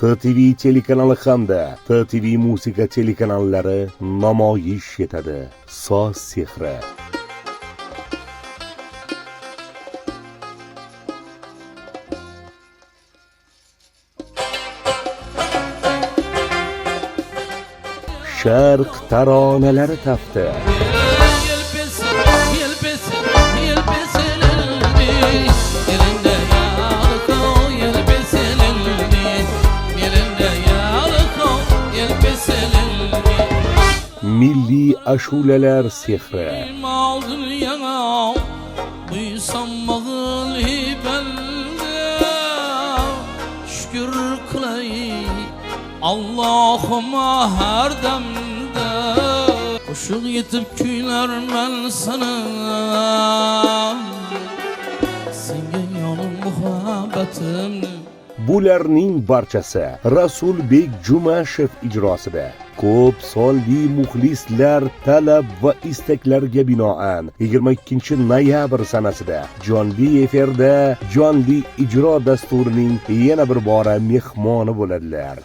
TTV telekanali hamda TTV musiqa telekanallari namoyish etadi. Soz sehri. Sharq taronalari tafti. Milliy ashulalar sehri. Shukr qilay Allohima har damda, qo'shiq yetib kuylarman sana, senga yonim muhabbatimni. Bularning barchasi Rasulbek Jumashev ijrosida. Ko'p sonli muxlislar talab va istaklarga binoan 22 noyabr sanasida jonli efirda jonli ijro dasturining yana bir bora mehmoni bo'ladilar.